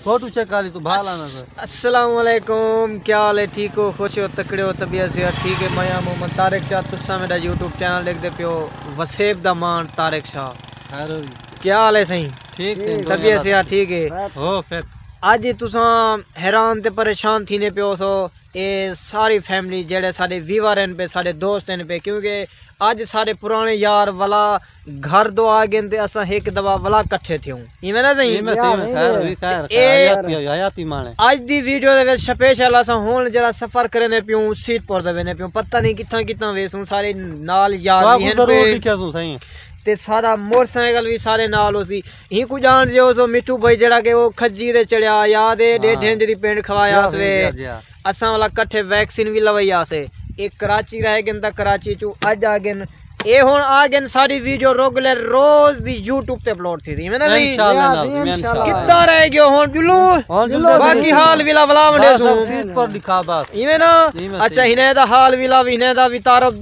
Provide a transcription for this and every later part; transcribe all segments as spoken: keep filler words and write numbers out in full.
فوٹو چیک کر لی تو بھال آنا سر۔ السلام علیکم، کیا حال ہے؟ ٹھیک ہو؟ خوش ہو؟ تکڑے ہو؟ طبیعت صحت ٹھیک ہے؟ میں ہاں محمد طارق شاہ، تساں میرا یوٹیوب چینل ݙیکھدے پیو، وسیب دا مان طارق شاہ۔ خیر ہو جی؟ کیا حال ہے سائیں؟ ٹھیک ہے، طبیعت صحت ٹھیک ہے؟ ہو فٹ۔ اڄ تساں حیران تے پریشان تھیندے پیو سو، اے ساری فیملی جیڑھے ساݙے ویور ہن پئے، ساݙے دوست ہن پئے، کیونکہ اڄ ساݙے پراݨے یار ولا گھر دو آ ڳئن تے اساں ہک دفعہ ولا کٹھے تھیوں۔ ایویں نا سئیں؟ ایویں سئیں، خیر ہوئی، خیر، اے خیر، حیاتی ہوئی، حیاتی ماݨے۔ اڄ دی ویڈیو دے وچ سپیشل اساں ہݨ جیڑھا سفر کریندے پیوں، سیت پور دا ویندے پیوں، پتہ نہیں کتھاں کتھاں ویسوں، سارے نال یار تہاکوں وی ہن ضرور پئے۔ ݙکھیسوں سئیں۔ تے سارا موٹر سائیکل وی سارے نال ہوسی۔ ہی کوں ڄاݨدے ہوسو مٹھو بھائی جیڑھا کہ او کھجی تے چڑھیا، یاد ہے، ݙیڈھ ہاں۔ انچ دی پینٹ کھوایا جی ہاں، ہس وے۔ جی ہاں، جی ہاں۔ اساں ولا کٹھے ویکسین وی لوائی آسے۔ اے کراچی رہ ڳئن تاں کراچی چوں اڄ آ ڳئن۔ اے ہݨ آ ڳئن، ساݙی ویڈیو ریگولر روز دی یوٹیوب تے اپلوڈ تھیسی، ایویں نا سئیں؟ انشاءاللہ جی ہاں، لازمی، جی ہاں، انشاءاللہ۔ کتھاں رہ ڳیو ہݨ جلو؟ ہاں، جلو، باقی جلو۔ حال ولا ولا بس ونڈیسوں۔ اب سیت پور ݙکھا بس۔ ایویں نا؟ ایویں اچھا، سئیں۔ ہݨ دا حال ولا وی، ہݨ دا وی تعارف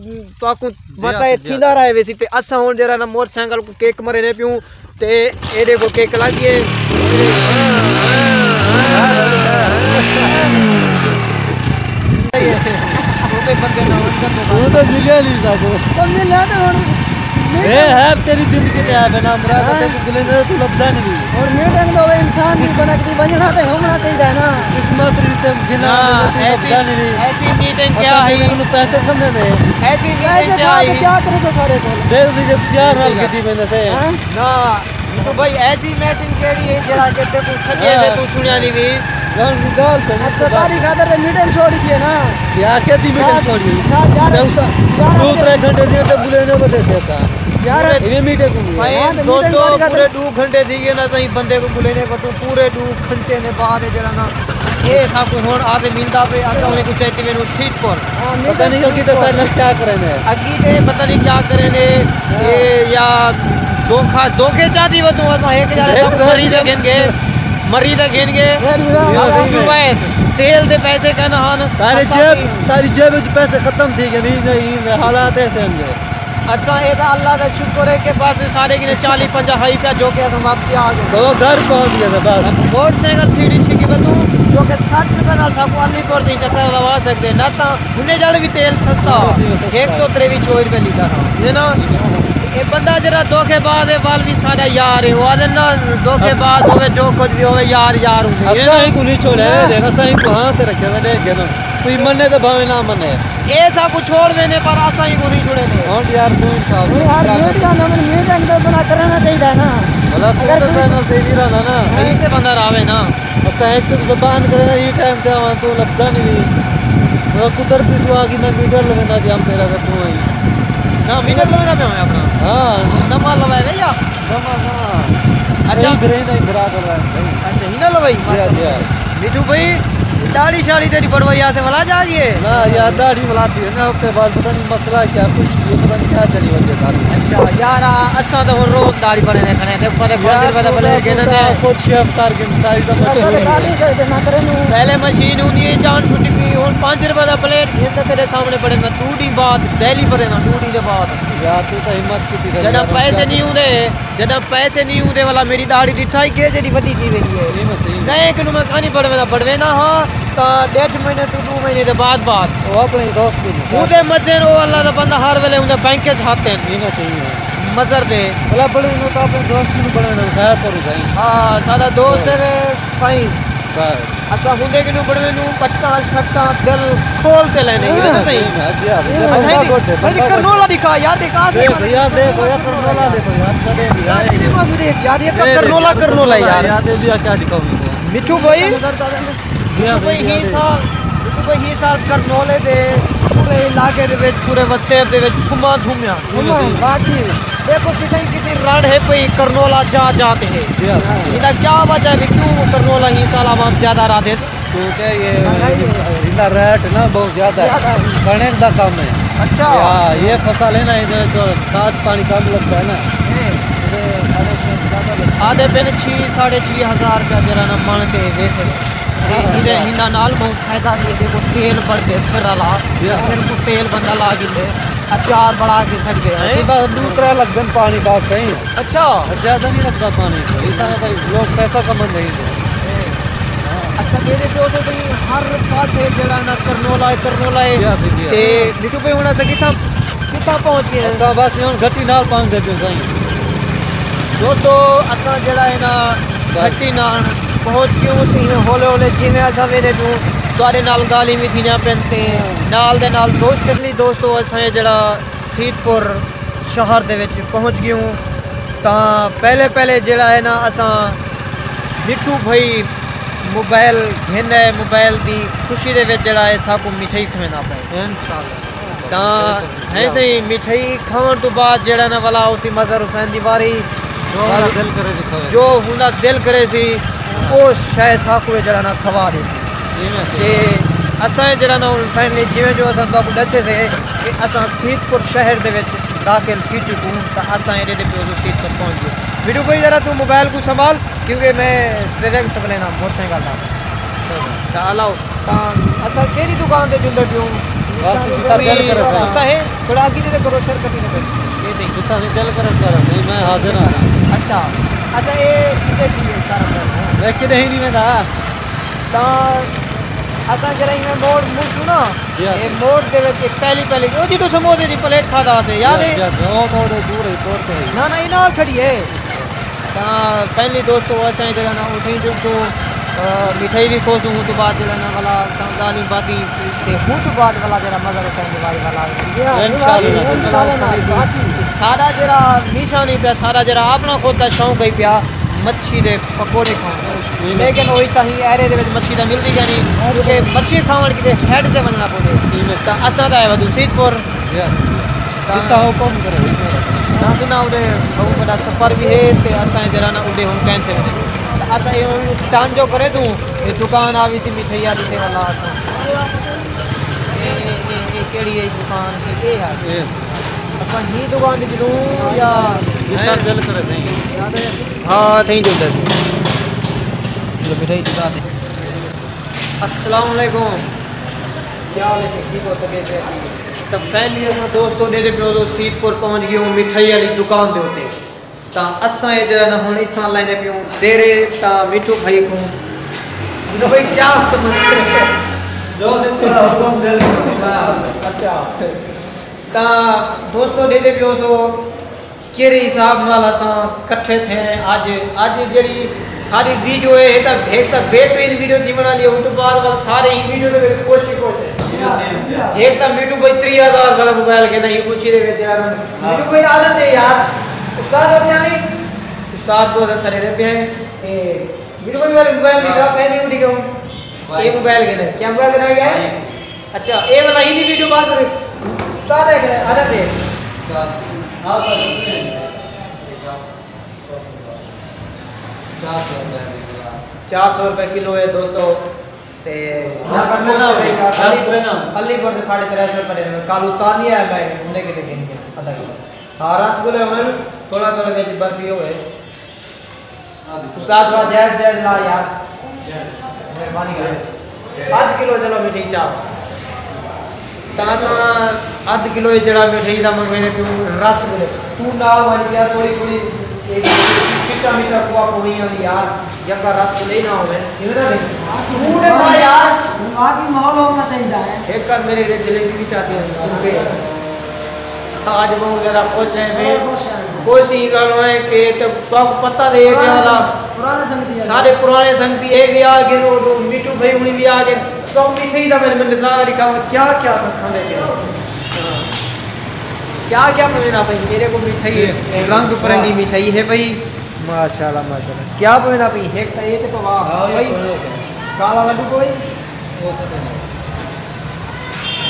تہاکوں جی پتہ ہاں، ہے جی ہاں۔ تھیندا رہے ویسی۔ تے اساں ہݨ جیڑھا نا موٹر سائیکل کوں کک مریندے پیوں، تے ایݙے کوں کک لڳ ڳئے۔ او تے ملیا نہیں ساکوں۔ تو ملیا تے ہݨ اے ہے تیری زندگی تے ہے بنا مراد، ہاں۔ تیکوں گلے نے تو لبدا نہیں۔ اور میٹنگ تو انسان دی بنک دی ونڄݨا تے ہووݨا چاہیدا ہے نا۔ قسمت دی تے گنا ہاں، تو ایسی، لبدا نہیں۔ ایسی میٹنگ کیا ہے؟ اساں تینوں پیسے سمجھدے۔ ایسی میٹنگ کیا ہے؟ کیا کرو سو سارے کول؟ دیکھ جی، جے تیار نال کیتی میں نے سے۔ ہاں؟ نہ، تو بھائی ایسی میٹنگ کیڑھی ہے جڑا کہ تے کو سجے سے ہاں۔ تو سنیا نہیں وی؟ ڳالھ، ڳالھ صحیح اچھا، ہے۔ تاریخ خاطر تے میٹنگ چھوڑ ݙتی ہے نا۔ یا کیتی میٹنگ ہاں۔ چھوڑی؟ نا، یار، تے اس یار، ݙو ترے گھنٹے دی تے بولے نے بدے سے سا۔ یار، ایویں میٹنگ کو بھائی، ہاں، تے میٹنگ دوستو، تاریخ خاطر پورے ݙو گھنٹے تھی گئے نا، تئیں بندے کو بولے نے بدے پورے ݙو گھنٹے نے بعد ہے جڑا نا، اے ساکوں ہݨ آ تے ملدا پئے، اساں انہیں کو چاہیے میرے سیت پر۔ ہاں، پتہ نہیں اڳی تے ساݙے نال کیا کریندے۔ اڳی تے پتہ نہیں کیا کریندے۔ ہاں۔ اے یا دھوکا، دھوکے چا دی ودوں اساں ہک جاڑے ہک سب مری دے گھن گئے، مری دے گھن گئے۔ ہاں، اب ہاں۔ جو ہے، تیل دے پیسے کن ہن۔ سارے اساں جیب، بھی ساری جیب وچ پیسے ختم تھی ڳئے، نہیں، نہیں، حالات ایسے ہن گئے۔ اساں اے تاں اللہ دا شکر ہے کہ بس ساݙے کنے چالیہہ پنجاہ ہئی پیا جو کہ اساں واپسی آ ڳئے۔ تو گھر پہنچ ڳئے تھے بس۔ موٹر سائیکل سیڑھی چھکی ودوں جو کہ سٹھ روپے نال ساکوں علی پور دی چکر لوا سڳدے، نہ تاں ہنے جاڑے وی تیل سستا ہا، ہک سو تریوی چوئی روپے لیٹر ہا۔ ہے نا؟ اے بندہ جیڑھا دھوکے باز ہے، ول وی ساݙا یار ہے۔ او آہدن نا دھوکے باز ہووے، جو کجھ وی ہووے، یار یار ہوندے۔ ہے نا؟ اساں ہی کوں نہیں چھوڑیا، دیکھ، اساں ہی کوں ہاں تے رکھیا تے ݙیکھ ڳئے نا۔ کوئی منے تے بھاویں نہ منے۔ اے ساکوں چھوڑ ویندے، پر اساں ہی کوں نہیں چھوڑیندے۔ ہݨ یار، توں انصاف کر۔ یار، میٹ دا نمن میٹ اندر بنا کرنا چاہیدا ہے نا۔ بھلا توں اگر تے کوئی ساݙے نال صحیح نہیں رہنا نا۔ صحیح تے بندہ راوے نا۔ اساں ہک تے زبان کرے نا، ایں ٹائم تے آواں، توں لبھدا نہیں۔ بھلا قدرتی توں آ ڳئی، میں میٹر لویندا پیا ہم تیرا، تے توں آئی۔ نہ، میٹر لویندا پیا میں اپݨا۔ ہاں۔ نواں لوایا وے یا؟ نواں، نواں۔ اچھا۔ صحیح گرے نہیں، گرا کر رہا ہے۔ اچھا، ہی نہ لوائی؟ جی ہاں، جی ہاں۔ مٹھو بھائی، داڑھی شاڑھی تیری بڑوائی آسے ولا جا گئے؟ نہ یار، داڑھی ولا دی ہے نا، ہفتے بعد پتہ نہیں مسئلہ کیا، کچھ یہ پتہ نہیں کیا چلی وجہ ساری۔ اچھا یار، آ، اساں تو ہر روز داڑھی بڑے نے کھڑے ہیں، دیکھ پتہ پانچ روپے دا پلیٹ گھن دے۔ کچھ شیف کر کے ساری تو اساں تو داڑھی سے تے نہ کرے نو۔ پہلے مشین ہوندی ہے، جان چھٹی پی، ہن پانچ روپے دا پلیٹ گھن تے تیرے سامنے بڑے نا، ٹو ڈی بعد، دہلی بڑے نا، ٹو ڈی دے بعد۔ یار، تو تو ہمت کیتی کر جݙاں یار، پیسے کیا نہیں ہوندے، جݙاں پیسے نہیں ہوندے والا میری داڑھی ݙٹھا ہی کے جیڑھی وݙی تھی ویندی ہے۔ یہ میں صحیح۔ نئیں کنوں میں کہانی بڑویندا، بڑویندا ہاں، تاں ݙیڈھ مہینے توں ݙو مہینے دے بعد بعد۔ او اپݨے دوست کوں۔ اوندے مزے او اللہ دا بندہ ہر ویلے اوندے بینک اچ ہتھ ہن۔ یہ میں صحیح ہے۔ مزر دے۔ بھلا بڑویندا تاں اپݨے دوست کوں بڑویندا، خیر کرو سائیں۔ ہاں، ساݙا دوست ہے سائیں۔ بس۔ اساں ہوندے کنوں بڑویندوں، پٹاں شٹاں دل کھول تے لیندے، ایویں تے صحیح۔ ہاں، جی ہاں، جی ہاں، اچھا، بندہ ہی گڈ ہے، بھائی، بندہ گڈ کرنولا ہے۔ دکھا یار، دکھا سہی۔ دیکھ یار، دیکھو یار، کرنولا دیکھو یار، کدے بھی یار۔ یار، یہ بات دیکھ یار، یہ اے دیکھ کرنولا، یار، کرنولا یار۔ یار، یہ بھی کیا دکھاؤں میں؟ مٹھو بھائی، جی ہاں، مٹھو بھائی، جی ہاں، ہی جی ہاں۔ سال، مٹھو بھائی، ہی سال کرنولے دے پورے علاقے دے وچ، پورے وسیب دے وچ دھماں دھمیاں۔ ہاں، واقعی۔ دیکھو کتھائیں کتھائیں رڑھ ہے پئی، کرنولا جا جا تے ہے۔ جی ہاں۔ ایندا کیا وجہ ہے بھی کیوں کرنولا ہی سال عوام زیادہ رہندے؟ کیونکہ یہ مہنگائی ہے۔ ایندا ریٹ نا بہت زیادہ ہے۔ زیادہ ہے۔ کݨک دا کم ہے۔ اچھا۔ ہاں، یہ فصل ہے نا، یہ جو کھاد پانی کم لگتا ہے نا۔ ہوں۔ آدھے پن چھی، ساڑھے چھی ہزار روپیہ جیڑھا نا مݨ تے ویسے۔ تے ہاں، ایندے ہاں۔ ہندا نال بہت فائدہ بھی ہے، دیکھو تیل بڑھدے سر والا، جی ہاں۔ پھر کو تیل بندہ لا گھندے، اچار بݨا کے سڳدے ہیں۔ بس ݙو ترے لڳدن پاݨی بس سہی۔ اچھا۔ زیادہ نہیں لڳدا پاݨی، اس طرح بھائی لوگ پیسہ کماندے ہیں۔ اساں ݙیہدے پیو تھے بھئی، ہر پاسے جیڑھا نا کرنولا ہے، کرنولا ہے۔ جی ہاں، جی ہاں۔ تے مٹھو بھائی ہݨ اساں کتھاں، کتھاں پہنچ ڳئے ہیں؟ اساں بس ہݨ گھٹی نال پہنچدے پیوں سائیں۔ دوستو، اساں جیڑھا ہے نا بس۔ گھٹی نال پہنچ ڳیوں تے ہولے ہولے جیویں اساں ویندے پیوں، تہاݙے نال ڳالھیں وی تھیندیاں پئن تے نال دے نال دوست تکلی دوستو، اساں اے جیڑھا سیت پور شہر دے وچ پہنچ ڳیوں۔ تاں پہلے پہلے جیڑھا ہے نا اساں مٹھو بھائی موبائل گھن آئے، موبائل دی خوشی دے وچ جیڑھا ہے ساکوں مٹھائی کھویندا پئے۔ انشاءاللہ۔ تاں ہے سائیں، مٹھائی کھاوݨ توں بعد جیڑھا نا ولا اسی مظہر حسین دی واری جو ہوندا دل کرے سی کھاوے۔ جو ہوندا دل کرے سی، او شے ساکوں جیڑھا نا کھوا ݙے سی۔ جی میں تے اساں جیڑھا نا ہݨ فائنلی جیویں جو اساں تہاکوں ݙسے سے کہ اساں سیت پور شہر دے وچ داخل تھی چکوں، تاں اساں ایݙے دے پیو سیت پور پہنچ ڳئے۔ مٹھو بھائی ذرا توں موبائل کوں سنبھال، کیونکہ میں سٹیئرنگ سنبھلینا موٹر سائیکل دا۔ تاں الاؤ، تاں اساں کیڑھی دکان تے جلدے پیوں؟ بس جتھاں دل کرے سائیں۔ پتہ ہے؟ تھوڑا اڳی تے کرو، سر کٹی نہ پئے۔ اے سائیں۔ جتھاں سائیں دل کرے سر، سائیں میں حاضر ہاں۔ اچھا، اچھا، اے کتھے تھی ہے سارا کم؟ میں کݙاہیں نہیں ویندا۔ تاں اساں جیڑھا ایویں موڑ مڑسوں نا، جی ہاں۔ اے موڑ دے وچ پہلی پہلی، او جی تو سموسے دی پلیٹ کھادا سے، یاد ہے؟ جی ہاں، او تھوڑے دور ہے، توڑ تے ہے۔ نہ، نہ، اے نال کھڑی ہے۔ تاں فائنلی دوستو، اساں جیڑھا نا اتھیں جو تو، آ، مٹھائی وی کھوسوں، ہوں تو بعد جیڑھا نا والا تاں ڳالھیں باتیں، تے ہوں تو بعد والا جیڑھا مزہ رکھیں گے والی والا۔ جی ہاں، انشاءاللہ، انشاءاللہ، انشاءاللہ۔ سارا جیڑھا میشا نہیں پیا، سارا جیڑھا اپنا خود دا شوق ہے پیا، مچھی دے پکوڑے کھاوݨ۔ لیکن اوہی تاں ہی ایرے دے وچ مچھی تاں ملدی کائنی، کیونکہ مچھی کھاوݨ کیتے ہیڈ تے ونڄݨا پوندے۔ تاں اساں تاں آئے ودوں سیت پور۔ یس۔ تاں جتھاں حکم کرے۔ تاں سنا اُݙے بہت وݙا سفر وی ہے تے اساں جیڑھا نا اُݙے ہُݨ کینسل ہے۔ تاں اساں اے ہُݨ ٹائم جو کرے توں اے دکان آ وی سی مٹھائی آلی تے والا اساں۔ اے، اے، اے، اے کیڑھی ہے دکان؟ اے، اے ہے۔ اے۔ اساں ہی دکان دی جلوں یا جس طرح دل کرے سائیں۔ ہاں، تھیں جو دل۔ جو مٹھائی دکان دی۔ السلام علیکم۔ کیا حال ہے؟ ٹھیک ہو؟ طبیعت ہے؟ تاں فائنلی اساں دوستو ݙیہدے پیوں سیت پور پہنچ ڳیوں مٹھائی آلی دکان دے اُتے۔ تاں اساں اے جیڑھا نا ہُݨ اتھاں لیندے پیوں دیرے تاں مٹھو بھائی کوں۔ مٹھو بھائی کیا حکم ہے؟ جو سائیں تہاݙا حکم دل۔ اچھا۔ تاں دوستو ݙیہدے پیوں سو کیڑھے حساب نال اساں کٹھے تھئے ہیں۔ اڄ، اڄ جیڑھی ساݙی ویڈیو ہے، اے تاں ہک تاں بہترین ویڈیو تھیوݨ والی ہے، اوں توں بعد ول سارے ہی ویڈیو دے وچ خوش ہی خوش ہیں۔ ہک تاں مٹھو بھائی تریہہ ہزار والا موبائل گھن آئے، اے خوشی دے وچ یار۔ مٹھو بھائی آ ݙے یار، استاد ہو جاویں۔ استاد کوں اساں سݙے پئے ہیں۔ اے مٹھو بھائی والے موبائل دی طرف ہے نہیں ہوندی کیوں؟ اے موبائل گھن آئے۔ کیا موبائل گھن آئے؟ اچھا، اے والا ہی نہیں ویڈیو بات کرے۔ استاد ہے کہ آڈر دے۔ چار سو روپے کلو ہے دوستو۔ تے دس کلو نا ہوئے، دس کلو نا۔ علی پور دے ساڑھے ترے سو روپے دے۔ کل استاد نہیں آیا، میں انہیں کے دے گھن کے آدھا کلو۔ ہاں، رس گلے ہوئے، تھوڑا تھوڑا وچ برفی ہوئے۔ استاد تھوڑا جائز جائز لا یار۔ مہربانی کر۔ ادھ کلو چلو مٹھائی چاہ۔ تاں اساں ادھ کلو جیڑھا مٹھائی دا منگویندے پیوں رس گلے۔ توں نال ونڄ پیا تھوڑی تھوڑی اے چٹا مٹھا کوا پوݨی آندی یار۔ یکا رس گلے نہ ہووے۔ ایویں نہ سہی۔ توں ݙسا یار۔ باقی ماحول ہونا چاہیدا ہے۔ ہک ادھ میݙے گھر جلیبی وی چاہتی ہوندی ہے۔ اڄ ٻہوں زیادہ خوش ہیں میں۔ بڑے خوش ہیں۔ خوش ایں ڳالھ ہے کہ چ-، تہاکوں پتہ تے ہے پراݨے کیا سنگ-، پراݨے سنگتی ہے۔ سارے پراݨے سنگتی اے وی آ ڳئے، او، او مٹھو بھائی ہوݨی وی آ ڳئے۔ تہاکوں مٹھائی دا میں، میں نظارہ ݙکھاواں، کیا کیا اساں کھاندے پئے ہیں۔ کیا کیا پویندا پئی؟ میݙے کول مٹھائی ہے۔ اے رنگ برنگی مٹھائی ہے بھائی۔ ماشاءاللہ، ماشاءاللہ۔ کیا پویندا پئی؟ ہک تاں اے تے پوا۔ ہاں، بھائی، اے پویا۔ کالا لڈو کوئی؟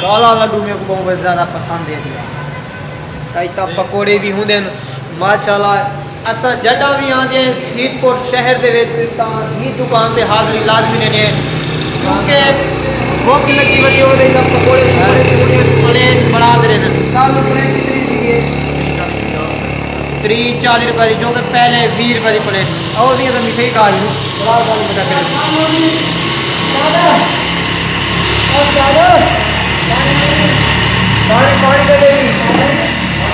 کالا لڈو میکوں ٻہوں زیادہ پسند ہے جی۔ تاں اتھاں پکوڑے وی ہوندن۔ ماشاءاللہ، اساں جݙاں وی آندے ہیں سیت پور شہر دے وچ تاں ہی دکان تے حاضری لازمی ݙیندے ہیں، کیونکہ بھکھ لڳی ودی ہوندی تاں پکوڑے شکوڑے تے ہوندے ہیں، پلیٹ بݨا ݙیندے ہیں۔ کل پلیٹ کتنی تھی ہے؟ تریہہ چالیہہ روپے دی، جو کہ پہلے ویہہ روپے دی پلیٹ ہئی۔ او وی اگر مٹھائی کھا لوں، تھوڑا سا بھی پتہ کرے۔ پانی، پانی دے دے بھی۔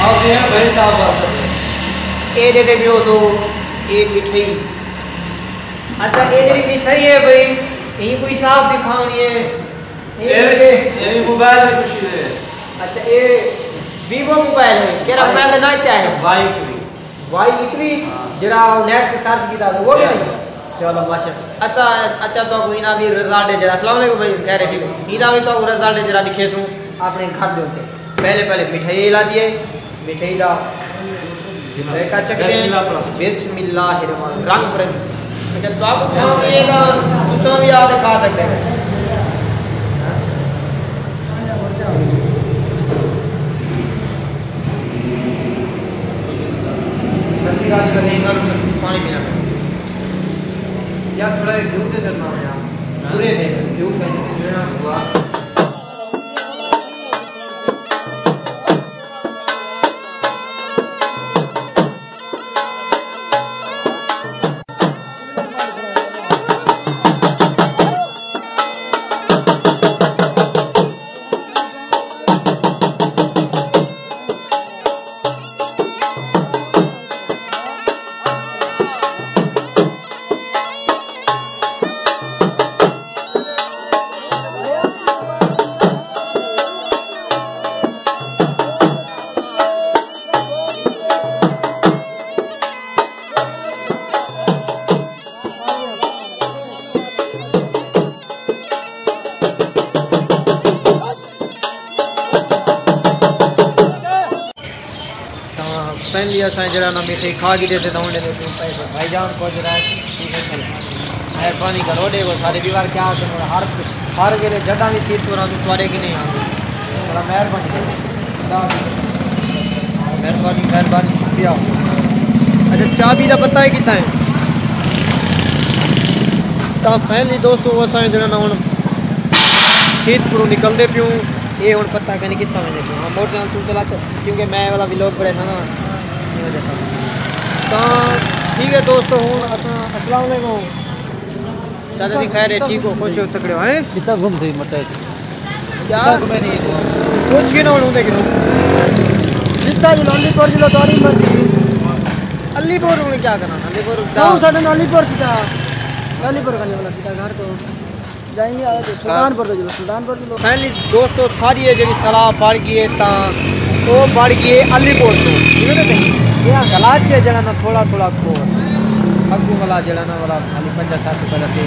آؤ سی ہے بھائی صاحب واسطے۔ اے دے دے بھی ہو تو، اے مٹھائی۔ اچھا، اے جڑی مٹھائی ہے بھائی، ایں کوئی صاحب دی کھاوݨی ہے؟ ایں اے کوئی اے وی موبائل دی خوشی دے۔ اچھا، اے ویوو موبائل ہے۔ کیڑھا موبائل دا ناں کیا ہے؟ وائی اکوی۔ وائی اکوی؟ ہاں۔ جیڑھا او نیٹ تے سرچ کیتا تے او وی یا۔ نہیں؟ چلو ماشاءاللہ۔ اساں اچھا تو کوئی نہ بھی رزلٹ ہے جیڑھا۔ السلام علیکم بھائی، خیر ہے ٹھیک ہو؟ ایندا وی تو رزلٹ ہے جیڑھا لکھے سوں اپنے گھر دے اُتے۔ پہلے پہلے مٹھائی لا دیے۔ مٹھائی دا ذائقہ چکھدے ہیں۔ بسم اللہ الرحمن الرحیم۔ رنگ برنگ۔ اچھا، تو آپ کھاؤ گے نا، دوسرا بھی آ کے کھا سکتے ہیں۔ پانی پینا۔ یار، تھوڑا جیہا گھیو تے چلنا ہو یار۔ پورے دے گھیو پہ۔ تاں فائنلی اساں جیڑھا نا مٹھائی کھا گھدے سے تاں انہیں دے پیسے بھائی جان کچھ رہے۔ مہربانی کرو، ݙیکھو سارے ویور کیا آکھن، ہر، ہر ویلے جݙاں وی سیت پورا توں تہاݙے کنے آندے۔ بڑا مہربانی کرو۔ خدا حافظ۔ مہربانی، مہربانی، شکریہ۔ اچھا، چابی دا پتہ ہے کتھاں ہے؟ تاں فائنلی دوستو، اساں جیڑھا نا ہݨ سیت پوروں نکلدے پیوں۔ اے ہݨ پتہ کائنی کتھاں ویندے پیوں۔ ہاں، موٹر سائیکل توں چلا چ-، کیونکہ میں والا ولاگ بݨیساں نا، ایں وجہ سے۔ تاں ٹھیک ہے دوستو، ہݨ اساں، السلام علیکم۔ چاچا جی خیر ہے، ٹھیک ہو، خوش ہو، تکڑے ہو، ہیں؟ کتنا گھوم تھی مٹے؟ کیا؟ کتنا گھومے نہیں تو؟ کچھ کی نہ ہوندے کہ جتنا جو علی پور جلو تاری مرضی۔ علی پور ہن کیا کرنا؟ علی پور تو ساڈے علی پور سیدھا، علی پور گنج والا سیدھا گھر تو جائیں گے آگے تو سلطان پور تو جلو، سلطان پور جلو۔ فائنلی دوستو، ساری یہ جڑی صلاح بڑھ گئی ہے تاں او بڑھ گئی ہے علی پور تو۔ ٹھیک ہے نا؟ کلاچے جڑا نا تھوڑا تھوڑا کھوڑ۔ اڳوں والا جیڑھا نا والا خالی پنجاہ سٹھ روپے دا تیل۔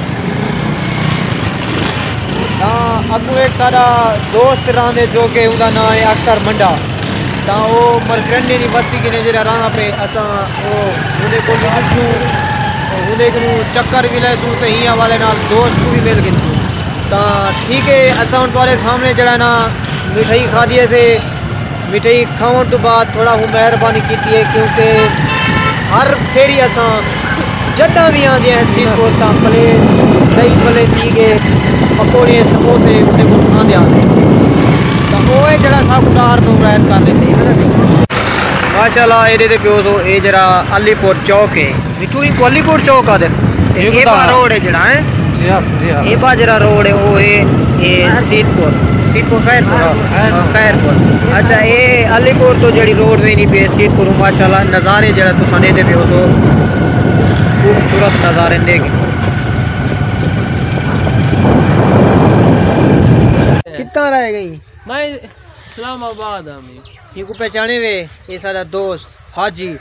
تاں اڳوں ہک ساݙا دوست رہندے جو کہ اوندا ناں ہے اختر منڈا۔ تاں او مرکرنڈی دی وستی کنے جیڑھا رہنا پئے، اساں او اوندے کول وی ݙٹھوں، اوندے کنوں چکر وی لیسوں تے ایں حوالے نال دوست کوں وی مل گھنسوں۔ تاں ٹھیک ہے، اساں ہݨ تہاݙے سامݨے جیڑھا نا مٹھائی کھادی ہے سے۔ مٹھائی کھاوݨ توں بعد تھوڑا ہوں مہربانی کیتی ہے، کیونکہ ہر پھیری اساں جݙاں وی آندے ہیں سیت پور تاں پلیٹ، ݙہی پلے تھی ڳئے، پکوڑے، سموسے اُتے کوں کھاندے آندے ہیں۔ تاں او ہے جیڑھا ساکوں ڈار نوں رعایت کر ݙیندے ہیں، ہے نا سئیں؟ ماشاءاللہ، ایݙے تے پیو سو، اے جیڑھا علی پور چوک ہے۔ مٹھو، اینکوں علی پور چوک آہدن۔ تے اے با روڈ ہے جیڑھا، ہیں؟ جی ہاں، جی ہاں۔ اے با جیڑھا روڈ ہے، او ہے، اے سیت پور۔ سیت پور خیر پور؟ ہاں، خیر پور۔ خیر پور۔ اچھا، اے علی پور توں جیڑھی روڈ ویندی پئی ہے سیت پور، ماشاءاللہ، نظارے جیڑھا تساں ݙیہدے پئے ہو سو، خوبصورت نظارے ݙیکھ۔ کتنا رہ گئی؟ میں اسلام آباد ہاں میں۔ اینکوں پہچانے وے؟ اے ساݙا دوست حاجی،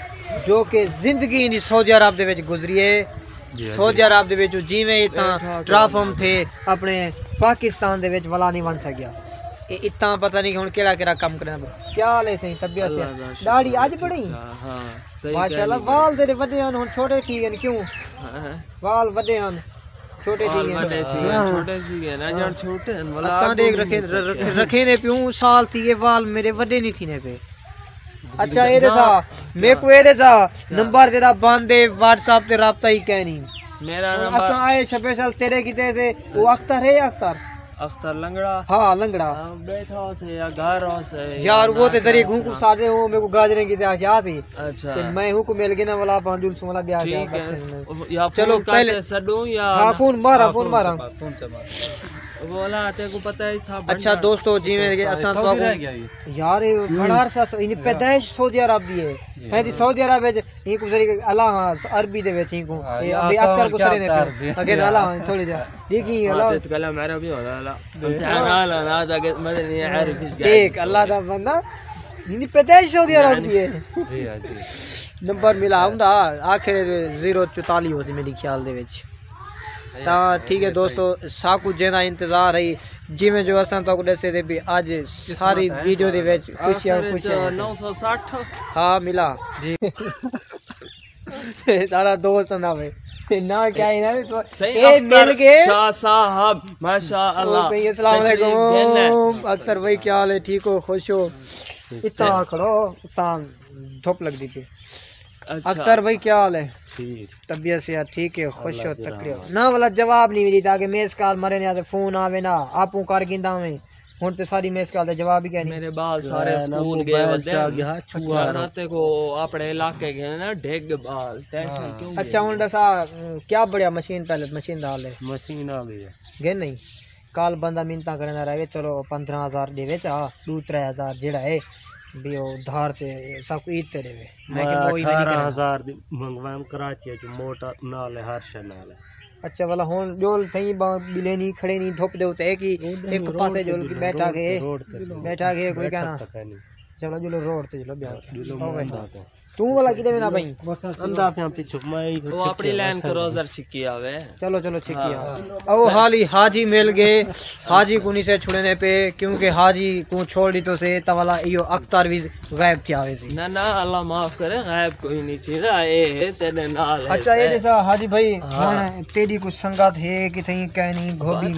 جو کہ زندگی دی سعودی عرب دے وچ گزری ہے۔ جی، جی۔ سعودی عرب دے وچ جیویں اتھاں ٹرافم تھے، اپݨے پاکستان دے وچ ولا نہیں ونڄ سڳیا۔ اے اتھاں پتہ نہیں ہݨ کیڑھا کیڑھا کم کرݨا پیا۔ کیا حال ہے سئیں؟ طبیعت؟ اللہ دا شکر، ڈاڑھی اڄ ٹھیک بݨی؟ ٹھاک، ہاں، صحیح۔ ماشاءاللہ، پہلی وال تیݙے وݙے ہن، ہݨ چھوٹے تھی ڳئے، کیوں؟ ہاں۔ وال وݙے ہن۔ چھوٹے تھی ڳئے۔ وݙے تھی ڳئے، ہاں۔ چھوٹے تھی ڳئے نا، ہاں۔ ڄݨ چھوٹے ہن، ولا اساں ݙیکھ رکھے، رکھے نے پیوں، سال تھی ڳئے، وال میݙے وݙے نہیں تھیندے پئے۔ اچھا، اے ݙسا، میکوں اے ݙسا، نمبر تیݙا بند ہے، واٹس ایپ تے رابطہ ہی کائنی۔ میرا نمبر اساں آئے سپیشل تیݙے کیتے سے، او اختر ہے، اختر؟ اختر لنگڑا؟ ہاں، لنگڑا۔ ہاں، ٻیٹھا ہوسے یا گھر ہوسے یا یار، او تے ذریعے گھوں کوں ساݙے ہو، میکوں گاجریں کیتے آکھیا سی۔ اچھا۔ تے میں ہوں کوں مل ڳئے نا، ولا پاں جلسوں ولا ٻیا ڳیا۔ ٹھیک ہے۔ چلو، پہلے سݙوں یا ہاں، فون مارا، ہاں، فون مارا۔ فون چا مار۔ بولا، تے کو پتہ ہی تھا اچھا بندہ۔ دوستو، جیویں کہ اساں سعودی تو رہ گیا یہ۔ یار، یہ بڑا عرصہ سو-، یعنی پیدائش سعودی عرب دی ہے۔ جی۔ ہے دی سعودی عرب وچ، یہ کو ذریعے اللہ، ہاں، عربی دے وچ ہی کو۔ ہاں، یہ یہ ابھی آسان اکثر کو کیا سرے نے اتار پہ۔ دیا۔ اگے نالا ہاں، تھوڑی جا۔ دیکھی ہاں، اللہ۔ تے کلام عربی ہونا والا۔ امتحان آلا نا، تاکہ مدد نہیں عارف اس دیکھ، اللہ دا بندہ، یہ پیدائش سعودی عرب دی ہے۔ جی ہاں، جی۔ نمبر ملا ہوندا، آخر زیرو چوتالیس ہو سی میرے خیال دے وچ۔ تاں ٹھیک ہے دوستو، ساکو جیندا انتظار ہے، جیویں جو اساں تاکو ڈسے دے بھی اج ساری ویڈیو دے وچ خوشیاں، آخر خوشیاں، نو سو سٹھ۔ ہاں، ملا۔ جی۔ سارا دوست نہ ہوئے۔ نہ کیا ہے نا، تو صحیح، اے مل اختر گئے۔ شاہ صاحب، ماشاءاللہ۔ او بھائی، السلام تشریف گھن ہے۔ علیکم۔ اختر بھائی، کیا حال ہے؟ ٹھیک ہو؟ خوش ہو؟ اتنا کھڑو، اتنا دھوپ لگدی پئی۔ اچھا۔ اختر بھائی، کیا حال ہے؟ ٹھیک۔ طبیعت صحت ٹھیک ہے؟ خوش ہو؟ اللہ دی تکڑے ہو؟ رحمت۔ نہ والا جواب نہیں ملی، تاکہ میس کال مرے نے آتے فون آوے نا، آپوں کر گندا میں۔ ہن تے ساری میس کال دا جواب ہی کائنی۔ میرے بال سارے اے نا سکول گئے موبائل ودے چا ہیں۔ گیا، چھوا اچھا، رو۔ نہ تے کو اپنے علاقے گئے نا، ڈھگ بال، ٹینشن ہاں۔ کیوں اچھا، گئی؟ ہن دسا، کیا بڑیا مشین، پہلے مشین دا حال ہے؟ مشین آ گئی ہے۔ گئے نہیں؟ کال بندہ منتاں کریندا رہے، چلو پندرہ ہزار دے وچ آ، ݙو ترے ہزار جیڑھا ہے، بھی او دھار تے سب کو عید تے ݙیوے۔ لیکن میں او ہی نہیں اٹھارہ ہزار دی منگوائم کراچی چ، موٹر نال ہے، ہر شے نال ہے۔ اچھا، والا ہن ڄول تھئی با-، ٻلے نہیں کھڑے نہیں، دھوپ دے اتے کہ ایک پاسے ڄول کے بیٹھا کے، روڈ تے۔ بیٹھا کے کوئی کہنا۔ چلو ڄولو روڈ تے ڄولو ٻیا کے۔ ڄولو اوے۔ مونڈھا تے۔ توں والا کدے وینا بھائی؟ اندا پیاں پچھو، میں ہی وہ اپنی لین کروزر چھکی آوے۔ چلو، چلو، چھکی آوے۔ او حالی حاجی مل گئے، حاجی کو نہیں سے چھڑے نے پے، کیونکہ حاجی کو چھوڑ دی تو سے، تا والا ایو اختر بھی غائب تھی آوے سی۔ نہ، نہ، اللہ معاف کرے، غائب کوئی نہیں چیز، اے ہے تیرے نال ہے اچھا، اے سے۔ جیسا حاجی بھائی، ہاں۔ ہن تیری کوئی سنگت ہے، کتھیں کہنی، گھوبی،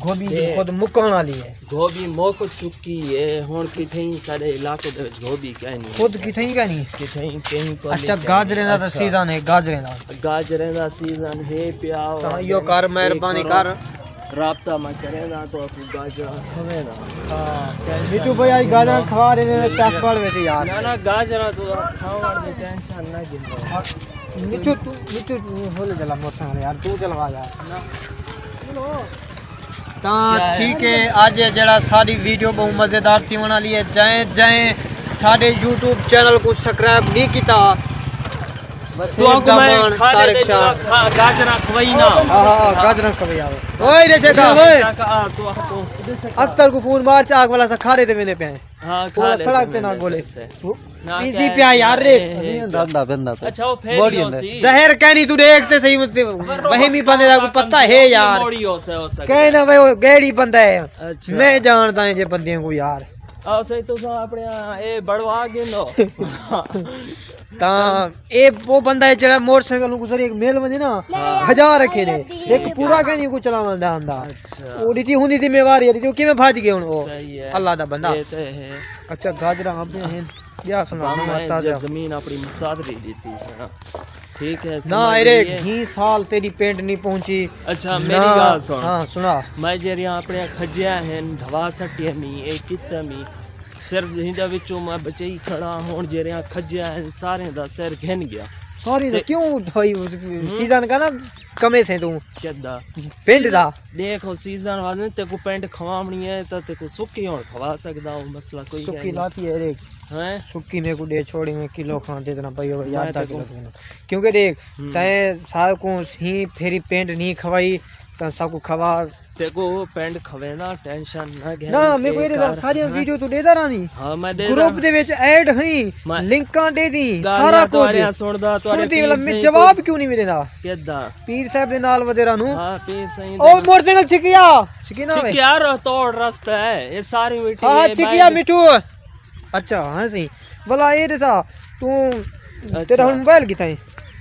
گھوبی خود مکان والی ہے۔ گھوبی مک چکی ہے، ہن کتھیں سارے علاقے دے وچ گھوبی کہنی۔ خود کتھیں کہنی؟ کتھیں کہیں کو اچھا، نہیں کہنی۔ گاجریں دا تاں اچھا۔ سیزن ہے، گاجریں دا۔ گاجریں دا سیزن ہے پیا۔ تاں ایو کر، مہربانی کر۔ رابطہ میں کرے نا تو اپنی گاجراں کھوے نا۔ ہاں۔ مٹھو بھائی آئی گاجراں کھوا رہے نے، چس پڑ ویسی یار۔ نہ، نہ، گاجراں تو کھاوݨ دی ٹینشن نہ گھنو۔ مٹھو تو، مٹھو ہولے چلا موٹر سائیکل یار، تو چلوا یار۔ نہ۔ تاں ٹھیک ہے، اڄ جیڑھا ساݙی ویڈیو ٻہوں مزیدار تھیوݨ والی ہے۔ جئیں جئیں ساݙے یوٹیوب چینل کوں سبسکرائب نہیں کیتا، تو آکو میں طارق شاہ۔ کھا-، گاجراں کھوائی نا۔ ہاں، ہاں، ہاں، گاجراں کھوائی آوے۔ اوئے، رے چیکا۔ آ، تو، آ، تو۔ اختر کو فون مار، چاک والا سا کھاڑے تے وینے پئے۔ ہاں، کھاڑے سڑک تے نہ گولے۔ نہ، ایزی کیا پیا یار رے۔ بندہ، بندہ پہ۔ اچھا، وہ پھر موڑی ہی ہو اندر۔ سی۔ زہر کہنی تو دیکھ تے صحیح، مت-، وہمی بندے دا کوئی پتہ ہے یار۔ موڑی ہو سے، ہو سکتا ہے۔ کہنا بھائی، وہ گیڑی بندہ ہے۔ اچھا۔ میں جانتا ہوں یہ بندیاں کو یار۔ آؤ صحیح، تو سا اپنے، اے بڑوا گھنو۔ تاں اے او بندہ ہے جیڑھا موٹر سائیکل گزر ایک میل ونجے نا، ہاں۔ بھجا رکھے نے۔ ایک پورا کہیں کو چلاوݨ دا آندا۔ اچھا۔ او ݙٹھی ہوندی ذمہ واری ہے، ݙٹھی کیویں بھڄ ڳئے ہݨ او۔ صحیح ہے۔ اللہ دا بندہ۔ اے تے ہے۔ اچھا، گاجراں ابے ہیں۔ ٻیا سݨا، ابا، نواں میں تازہ۔ زمین اپݨی مصادری ݙتی ہے نا۔ ٹھیک ہے، نہ، سمجھ ارے، گئے۔ گھیں سال تیری پینٹ نہیں پہنچی۔ اچھا، میری نہ، ڳالھ سُݨ۔ ہاں، سُݨا۔ میں جیڑھیاں اپݨیاں کھجیاں ہن، دھوا سٹیاں نی، اے کیتا نی۔ سر ہیندا وچوں میں بچئی کھڑا، ہݨ جیڑھیاں کھجیاں ہن، سارے دا سر گھن ڳیا۔ سارے دا تے کیوں بھائی، ہوں؟ سیزن کا نا کمے سے توں۔ کدا؟ پینٹ دا۔ ݙیکھ، او سیزن والے تیکوں پینٹ کھواوݨی ہے، تاں تیکوں سُکی ہݨ کھوا سڳدا، او مسئلہ کوئی سُکی ہے نہیں۔ لاتی ہے، ݙیکھ۔ ہیں؟ سُکی میکوں ݙے چھوڑی، میں کلو کھاندے تے نہ پئی ہووے، یار، میں دا تیکوں کلو تھیندے۔ کیونکہ ݙیکھ، ہوں۔ تیں ساکوں ہی پھیری پینٹ نہیں کھوائی، تاں ساکوں کھوا۔ تیکوں پینٹ کھویندا، ٹینشن نہ گھن۔ نہ، میکوں اے ݙے ساریاں ویڈیو توں ݙیدا رہندی۔ ہاں، میں ݙیدا۔ گروپ دے وچ ایڈ ہیں، میں لنکاں ݙیدی، سارا کچھ۔ سُݨدی، والا میں جواب کیوں نہیں ملیندا؟ کیدا؟ پیر صاحب دے نال ودے رہنوں۔ ہاں، پیر سائیں او دے۔ موٹر سائیکل چھکیا۔ چھکی نہ ہوئے۔ چھکیا رو توڑ رستہ ہے۔ اے ساری مٹی ہاں، ہے، چھکیا میں مٹھو۔ اچھا، ہاں صحیح۔ بھلا اے ݙسا، توں، اچھا۔ تیرا ہݨ موبائل کتھاں ہے؟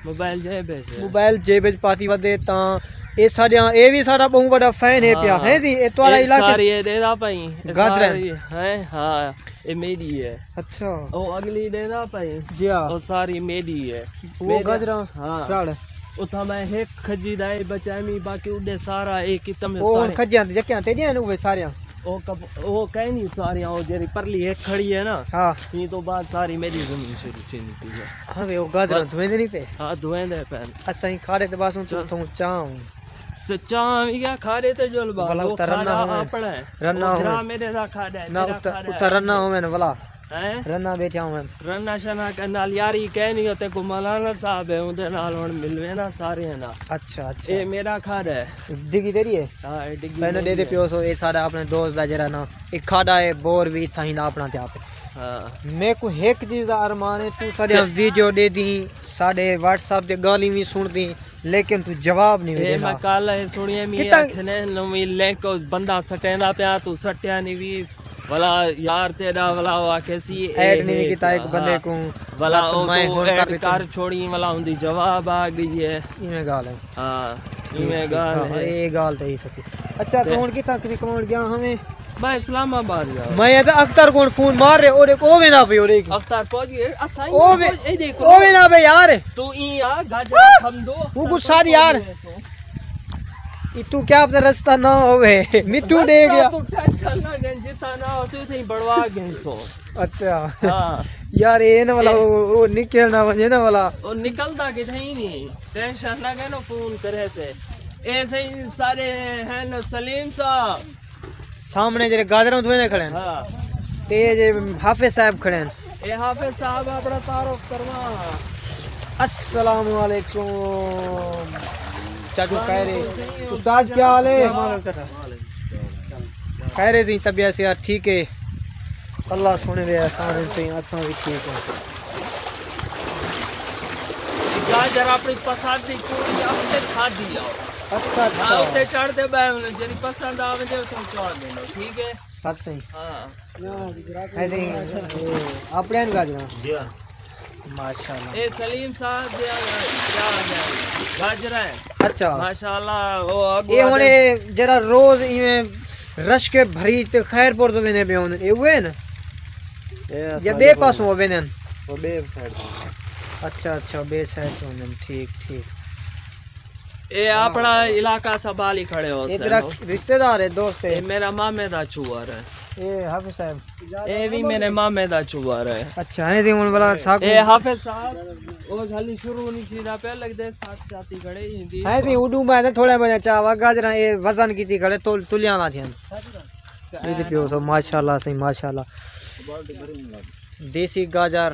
موبائل جیب وچ ہے۔ موبائل جیب وچ پاتی ودے تاں اے ساݙیاں، اے وی ساݙا ٻہوں وݙا فین ہے پیا، ہاں۔ ہے جی؟ اے تہاݙا اے علاقہ ساری اے ݙیدا پئی، اے گاجراں۔ ساری ہے، ہاں، اے میݙی ہے۔ اچھا۔ او اڳلی ݙیدا پئی۔ جی ہاں۔ او ساری میݙی ہے۔ او میݙی، گاجراں ہاں۔ اتھاں میں ہک کھجی دا اے بچائے می، باقی اُݙے سارا اے کتم او ہݨ سارے۔ کھجیاں تے جکیاں تیݙیاں ہن اوہ ساریاں؟ او کب-، او کہیں نہیں ساریاں، او جیڑھی پرلی ہک کھڑی ہے نا، ہاں۔ ایں تو بعد ساری میݙی زمین شروع تھیندی پئی ہے۔ ہاں وے، او گاجراں پر دھویندے نہیں پئے؟ ہاں، دھویندے پئے۔ اساں ہی کھاڑے تے بس ہوں چل۔ توں چاہوں۔ تے چاہ وی کیا کھاݙے تے جلبا، بھلا اتھاں رنا ہوون۔ اپݨا ہے۔ رنا ہوون۔ میݙے دا کھاݙا ہے، نہ، میݙا اتھاں، کھاݙا اتھاں ہے۔ رنا ہوون بھلا۔ ہیں؟ رنا ٻیٹھا ہوون۔ رنا شنا کر نال یاری کہنی ہوتے کو مولانا صاحب ہے، اوندے نال ہݨ ملوے نا سارے نا۔ اچھا، اچھا۔ اے میݙا کھاݙا ہے۔ ڈگی تیری ہے؟ ہاں، اے ڈگی پہلے میݙی دے دے ہے۔ پیو سو، اے سارا اپݨے دوست دا جیڑھا نا، اے کھاݙا ہے، بور وی اتھاں ہی نا اپݨا تے آپ۔ ہاں۔ میکوں ہک چیز دا ارمان ہے، توں ساݙیاں ویڈیو ݙیہدیں، ساݙے واٹس ایپ تے ڳالھیں وی سݨدیں، لیکن توں جواب نہیں اے ݙیندا۔ میں کل اے سݨیا، میں کتنا آکھے نے نویں لنک بندہ سٹیندا پیا، توں سٹیا نہیں وی۔ ولا یار تیݙا ولا او آکھے سی، اے ایڈ نہیں ہے کیتا ہک بندے ہاں۔ کوں۔ ولا او میں تو ہݨ ایڈ کر ݙتی۔ کر چھوڑی، ولا اوندی جواب آ ڳئی ہے۔ ایویں ڳالھ ہے۔ ہاں، ٹھیک، ایویں ٹھیک، ڳالھ ہاں، ہے۔ اے ڳالھ تے ہی سچی۔ اچھا، تے توں ہݨ کتھاں کتھاں کماوݨ ڳیا ہاویں؟ میں اسلام آباد ڳیا۔ میں تے اختر کوں فون مار رہے، اوݙے او ویندا پئی، اوݙے اختر پہنچ ڳئے، اساں ہی او وے-، پہنچ، اے ݙیکھو۔ او ویندا پئی یار۔ توں ایں آ گاجر کھم دو۔ او کوں ساݙی یار۔ اتوں کیا پتہ رستہ نہ ہووے، مٹھو ݙے رستہ ڳیا۔ توں ٹینشن نہ گھن، جتھاں نہ ہوسی، اتھاں ہی بݨوا گھنسوں۔ اچھا۔ ہاں۔ یار، اے نہ ولا، اے او، او نکل نہ ونڄے نہ ولا۔ او نکلدا کتھائیں نہیں، ٹینشن نہ گھن، او فون کریسے۔ اے سئیں سارے ہن سلیم صاحب۔ سامݨے جیڑھے گاجراں دھوئے نے کھڑے ہن۔ ہاں۔ تے جے حافظ صاحب کھڑے ہن۔ اے حافظ صاحب اپݨا تعارف کرواں۔ السلام علیکم۔ چاچو خیر ہے؟ استاد کیا حال ہے؟ السلام علیکم چاچا۔ خیر ہے جی، طبیعت صحت ٹھیک ہے؟ اللہ سونے دے احسان ہیں سئیں، اساں وی ٹھیک ہیں۔ گاجر اپݨی پسند دی پوری اپݨے کھادی آؤ۔ اچھا، ہاں، اچھا۔ اتھے چڑھ تے ٻہہ ونڄو، جیڑھی پسند آ ونڄے، اتھوں چا گھنو، ٹھیک ہے؟ سچ سئیں۔ ہاں۔ ہے سئیں، اے اپݨے ہن گاجراں؟ جی ہاں۔ ماشاءاللہ۔ اے سلیم صاحب دے کیا ہے؟ گاجراں ہے۔ اچھا۔ ماشاءاللہ، او اڳوں اے ہݨ آدھے اے جیڑھا روز ایویں رش کے بھری تے خیر پور توں ویندے پئے ہوندن، اے اوہے ہن؟ اے یا اساں ٻئے دے پاسوں او ویندن؟ او ٻئے سائیڈ توں۔ اچھا، اچھا، ٻئے سائیڈ توں ویندن، ٹھیک، ٹھیک۔ اے اپݨا علاقہ سنبھالی کھڑے ہو اے سن۔ تیرا رشتہ دار ہے، دوست ہے؟ اے میرا مامے دا چھوہر ہے۔ اے حافظ صاحب؟ اے وی میرے مامے دا چھوہر ہے۔ اچھا، ہیں تے ہݨ ولا ساکوں اے حافظ صاحب، او حالی شروع نہیں تھیندا پیا، لڳدے ساتھ ساتھی کھڑے ہی ہندی۔ ہیں تے اڈوں میں تھوڑا بہت چاوا گاجراں اے وزن کیتی کھڑے، تول، تولیاں نہ تھین۔ اے تے پیو سو، ماشاءاللہ سئیں، ماشاءاللہ۔ دیسی گاجر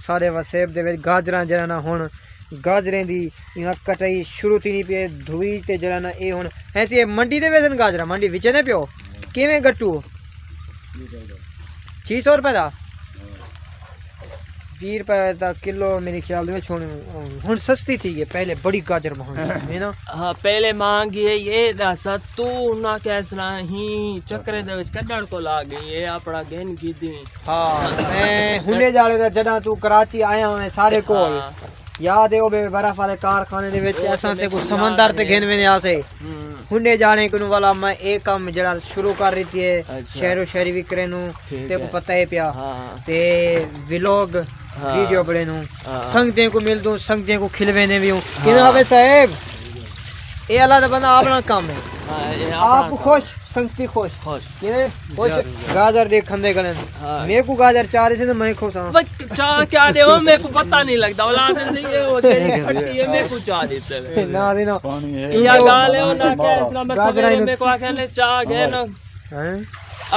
سارے وسیب دے وچ گاجراں جیڑھا نا ہݨ گاجریں دی انہاں کٹائی شروع تھینی پئی ہے، دھوئی تے جیڑھا نا اے ہݨ ایسی اے منڈی دے ویسن گاجراں، منڈی وچے نے پیو۔ کیویں گٹو؟ چھی سو روپے دا؟ ویہہ روپے دا کلو میرے خیال دے وچ ہݨ، ہݨ سستی تھی ڳئی، پہلے بڑی گاجر مہنگی ہے نا؟ ہاں، پہلے مہنگی ہے، اے ݙس توں انہاں کیس نہ ہی چکرے دے وچ کڈھݨ کول آ ڳئی، اے اپݨا گھن گھدی۔ ہاں، میں ہݨے جاڑے دا جݙاں توں کراچی آیا ہاں سارے کول۔ ہاں۔ یاد ہے او بے برف والے کارخانے دے وچ او اساں تے تیکوں سمندر تے گھن ویندے ہاسے۔ ہوں۔ ہݨے جاڑے کنوں والا میں اے کم جیڑھا شروع کر ݙتی ہے، اچھا۔ شہر و شہری وکرے نوں ٹھیک تیکوں ہے۔ پتہ ہے پیا۔ ہاں۔ تے ولاگ ہاں۔ ویڈیو بݨے نوں ہاں۔ سنگتیں کوں ملدوں، سنگتیں کوں کھلویندے وی ہوں۔ ہاں۔ کیویں حافظ صاحب؟ اے اللہ دا بندہ اپݨا کم ہے۔ ہاں، اے اپݨا آپ کم۔ خوش، سنگتی خوش۔ خوش۔ کیویں؟ خوش۔ جی، جی۔ گاجر ݙیکھندے کھڑن۔ ہاں۔ میکوں گاجر چا ݙیسے تے میں خوش ہاں۔ بس چا کیا ݙیواں، میکوں پتہ نہیں لڳدا۔ اولاد صحیح ہے، او جیڑھی کھٹی ہے، میکوں چا ݙیسے۔ نہ، نہ، نہ۔ پاݨی ہے۔ اے ڳالھ ہے، انہاں کیا اسلام گاجر سویرے ہی میکوں آکھیا نے چا گھن۔ ہیں؟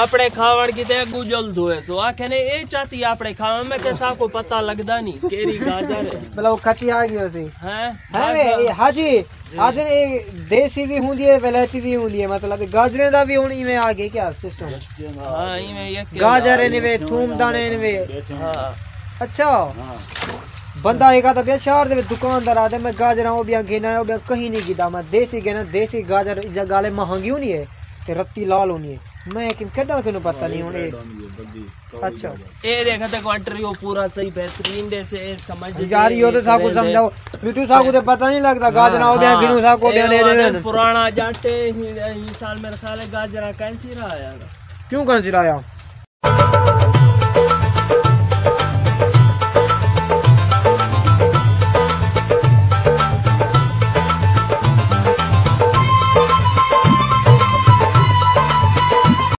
اپݨے کھاوݨ کیتے اڳوں جلد ہوئے سو۔ آکھے نے اے چاتی اپݨے کھاوݨ، میں کہ ساکوں پتہ لڳدا نہیں، کیڑھی گاجر ہے۔ بھلا او کھٹی آ ڳئی ہوسی۔ ہیں؟ ہیں وے، اے حاجی، جی۔ آدھے اے دیسی وی ہوندی ہے، ولائتی وی ہوندی ہے، مطلب گاجریں دا وی ہݨ ایویں آ ڳئے کیا سسٹم؟ ہاں، ایویں یک گاجر ہے۔ نے وے، تھوم داݨے نے وے۔ ہاں۔ اچھا۔ ہاں۔ بندہ ایک آدھا پیا شہر دے وچ دکاندار آدھے میں گاجراں او بیاں گھن آیا، او بیاں کہیں نہیں گھدا، میں دیسی گھنا، دیسی گاجر جا ڳالے مہنگی ہونی ہے تے رتی لال ہونی ہے۔ میں کہ کڈاں کنوں پتہ نہیں ہݨ اے۔ اچھا۔ اے ݙیکھ تے کوانٹر او پورا صحیح بہترین ݙیسے، اے سمجھ یار، تے اے تے ساکوں سمجھاؤ۔ مٹھو ساکوں تے پتہ نہیں لڳدا، گاجراں او بیاں ہاں۔ گھنوں ساکوں بیاں اے ݙے ݙیندن۔ پراݨا جٹ اے، ہی، ہی سال میرے خیال ہے گاجراں کہیں سی رایا۔ کیوں کہیں سی رایا؟